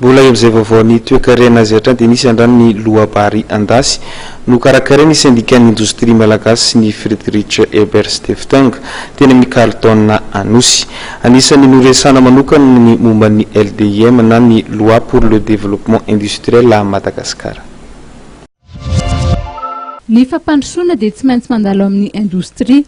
Mbola eo amin'izay vaovaon'ny toekarena izay hatrany dia nisy androany ny loabary andasy nokarakarain'ny sendikan'ny indostria malagasy sy ny Friedrich Ebert Stiftung teny amin'ny Carlton Anosy. Anisan'ny noresahana manokana ny momba ny LDIM na ny Loi pour le développement industriel à Madagascar. Ny fampandrosoana dia tsy maintsy mandalo amin'ny indostria.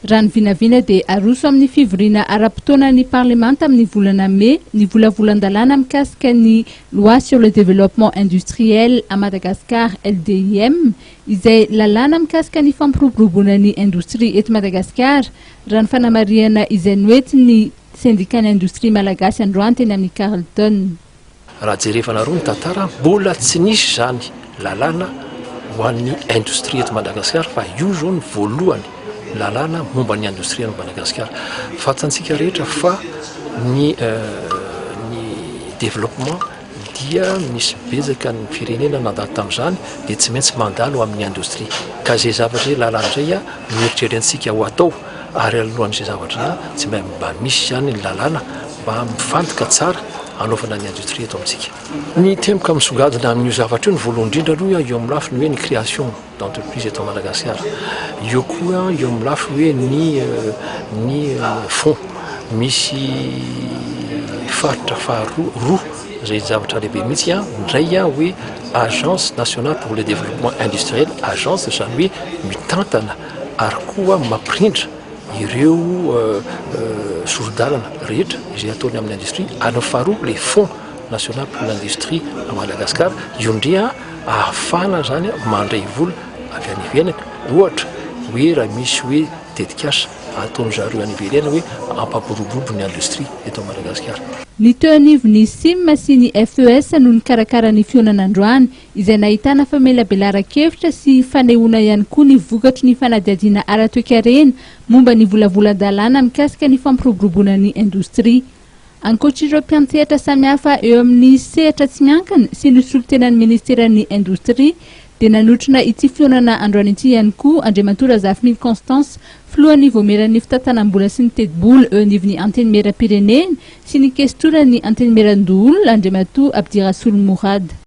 Raha ny vinavina dia aroso amin'ny fivoriana ara-potoana ny parlemanta amin'ny volana mey ny volavolan-dalàna mikasika ny Loi sur le développement industriel à Madagascar, LDIM, izay lalàna mikasika ny fampiroboroboana ny indostria eto Madagasikara, raha ny fanamarihana izay noentin'ny sendikan'ny indostria malagasy androany teny amin'ny Carlton. Raha jerevana roa ny tantara, mbola tsy nisy izany lalàna ho an'ny indostria eto Madagasikara fa io izao no voalohany lalàna momba ny indostria eto Madagasikara. Fantantsika rehetra fa ny ny développement dia misy betsaka ny firenena nandalo tamin'izany dia tsy maintsy mandalo amin'ny indostria. Ka izay zavatra izay lalàna izay no eritreretintsika ho atao ary alohan'izay zavatra izay tsy mba misy izany ny lalàna mba mifantoka tsara hanaovana ny industrie eto amintsika. Ny teboka misongadina amin'io zavatra io ny voalohany indrindra aloha eo amin'ny lafiny hoe ny création d'entreprise eto Madagasikara, eo koa eo amin'ny lafiny hoe ny ny fonds misy faritra faharoa roa izay zavatra lehibe mihitsy an, indray an hoe agence nationale pour le développement industriel, agence izany hoe mitantana ary koa mampirindra ireo sori-dalana rehetra izay ataony amin'ny industrie, ary ny faharoa ilay fonds national pour l'industrie à Madagascar, io indray ahafahana zany mandray vola avy any ivelany, ohatra hoe raha misy hoe tetikasa ataon'ny zareo any ivelany hoe hampampiroborobo ny industrie eto Madagasikara. Ny teo anivon'ny Sim sy ny FES no nikarakara ny fihaonana androany, izay nahitana famelabelaran-kevitra sy fanehoana ihany koa ny vokatry ny fanadihadiana ara-toekarena momba ny volavolan-dalàna mikasika ny fampiroboroboana ny indostria. Ankoatr'ireo mpiantsehatra samihafa eo amin'ny sehatra tsy miankina sy ny solontenan'ny ministeran'ny Indostria dia nanotrona ity fihaonana androany ity ihany koa Andriamatoa Razafimily Constance, filohan'ny Vaomieran'ny fitantanam-bola sy ny tetibola eo anivon'ny Antenimierampirenena sy ny kestoran'ny Antenimierandoholona Andriamatoa Abdirasolo Mourad.